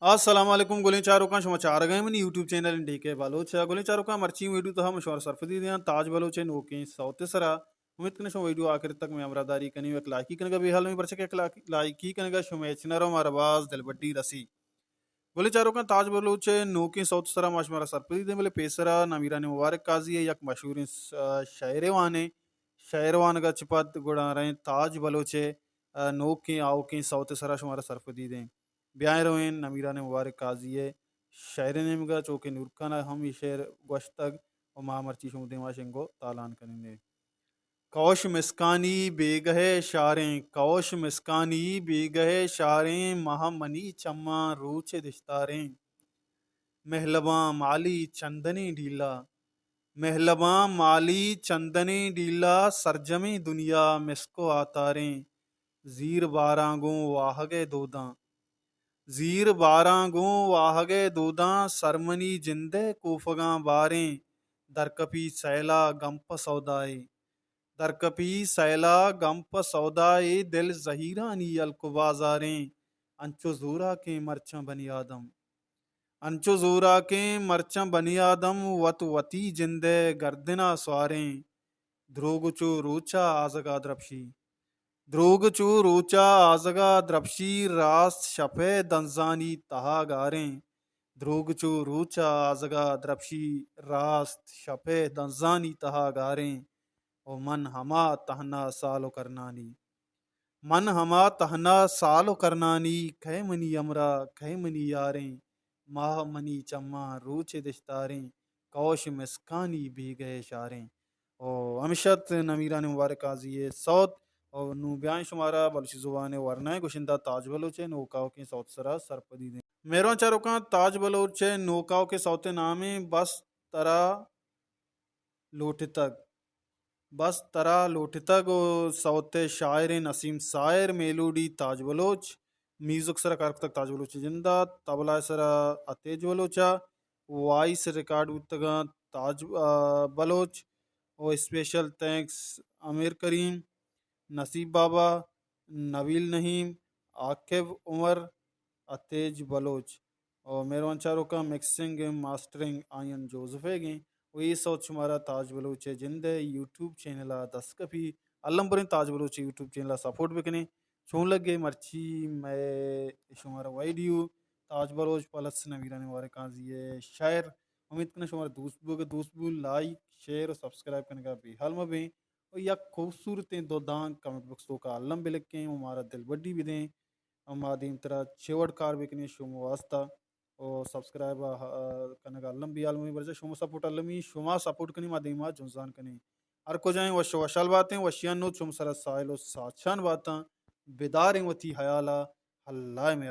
السلام علیکم گلیں چاروکاں، شما چارگ ءَ منی یوٹیوب چینل ڈی کے بلوچ ءَ۔ گلیں چاروکاں، مرچی ویڈیو تہا من شمارا سرپدی دیاں تاج بلوچ ءِ نوکیں سوت ءِ سرا۔ امیت کناں شما ویڈیو آخر تک مئے ہمراہداری کنیں، یک لائکی کنگا بے حال مئے، پرچہ کہ یک لائکی کنگا شمئے چنر ءَ مارا باز دلبڈی رسی۔ گلیں چاروکاں، تاج بلوچ ءِ نوکیں سوت ءِ سرا ما شمارا سرپدی دیں، بلے پیسرا نمیران مبارک قاضی ءِ یک مشہوریں س-، شئیرے وانیں، شئیر وانگا چہ پد گڑا رئیں تاج بلوچ ءِ، آ، نوکیں آؤکیں سوت ءِ سرا شمارا سرپدی دیں۔ بیائیں رویں نمیران مبارک قاضی ءِ شئیر ءِ نیمگا، چو کہ نورکان ءَ ہم اے شئیر گوشتگ و ما مرچی شمئے دیما شنگ و تالان کنیں۔ کئوش مسکانی بیگہ ءِ شاریں، کئوش مسکانی بیگہ ءِ شاریں، ماہ منی چماں روچ ءِ دشتاریں۔ مہلباں مالی چندنیں ڈیلا، مہلباں مالی چندنیں ڈیلا، سرجمیں دنیا مسک و آتاریں۔ زیر باراں گوں واہگ ءِ دوداں، زیر باراں گوں واہگ ءِ دوداں، سر منی جند ءِ کوفگاں باریں۔ درکپی سیلا گم پہ سودائے، درکپی سیلا گم پہ سودائے، دل زہیرانی ہلک و بازاریں۔ انچو زوراکیں مرچاں بنی آدم، انچو زوراکیں مرچاں بنی آدم، وت وتی جند ءِ گردن ءَ سواریں۔ دروگ چو روچ ءَ آزگ ءَ درپشی، دروگ چو روچ ءَ آزگ ءَ درپشی، راست شپ ءِ دنزانی تہا گاریں۔ دروگ چو روچ ءَ آزگ ءَ درپشی، راست شپ ءِ دنزانی تہا گاریں۔ او من ہما تہنا سال و کرنانی، من ہما تہنا سال و کرنانی، کئے منی ہمراہ، کئے منی یاریں، ماہ منی چماں روچ ءِ دشتاریں، کئوش مسکانی بیگہ ءِ شاریں۔ او ہمیش ات نمیران مبارک قاضی ءِ سوت۔ او نوں بیائیں شمارا بلوچی زبان ءِ ورنائیں گشندہ تاج بلوچ ءِ نوک آؤکیں سوت ءِ سرا سرپدی دیں۔ مہروان چاروکاں، تاج بلوچ ءِ نوک آؤکیں سوت ءِ نام ایں بس ترا لوٹتگ۔ بس ترا لوٹتگ و سوت ءِ شاعر ایں نسیم ساحر، میلوڈی تاج بلوچ، میوزک سرا کار کتگ تاج بلوچ ءِ جند ءَ، طبلہ ءِ سرا عتیج بلوچ ءَ، وائس ریکارڈ بوتگاں تاج، آ، بلوچ، و اسپیشل تھینکس امیر کریم، نصیب بابا، نبیل نعیم، عاقب عمر، عتیج بلوچ۔ و مہروان چاروکاں، مکسنگ ءُ ماسٹرنگ آیان جوزف ءِ گیں۔ و اے سوت شمارا تاج بلوچ ءِ جند ءِ یوٹیوب چینل ءَ دست کپی۔ الم بریں تاج بلوچ ءِ یوٹیوب چینل ءَ سپورٹ بکنیں۔ چون لگے مرچی مئے شمارا ویڈیو تاج بلوچ پلس نمیران مبارک قاضی ءِ شاعر؟ امیت کناں شمارا دوست بوگ ءَ دوست بو، لائک، شیئر و سبسکرائب کنگا بے حال مہ بیں۔ و یک خوبصورتیں دو دانک کمنٹ باکس توکا الم بلکیں و مارا دلبڈی بدیں۔ و ما دیمترا چے وڑ کار بکنیں شما واسطہ۔ و سبسکرائب ءَ، آ، کنگ ءَ الم بیال مئے برجا شما سپورٹ المی، شما سپورٹ کنی ما دیما جنزان کنیں۔ ہر کجائیں وش و وشحال باتیں، وشیان نوت شما سرا ساحل و ساچان باتاں۔ بداریں وتی حیال ءَ، اللہ ءِ میار۔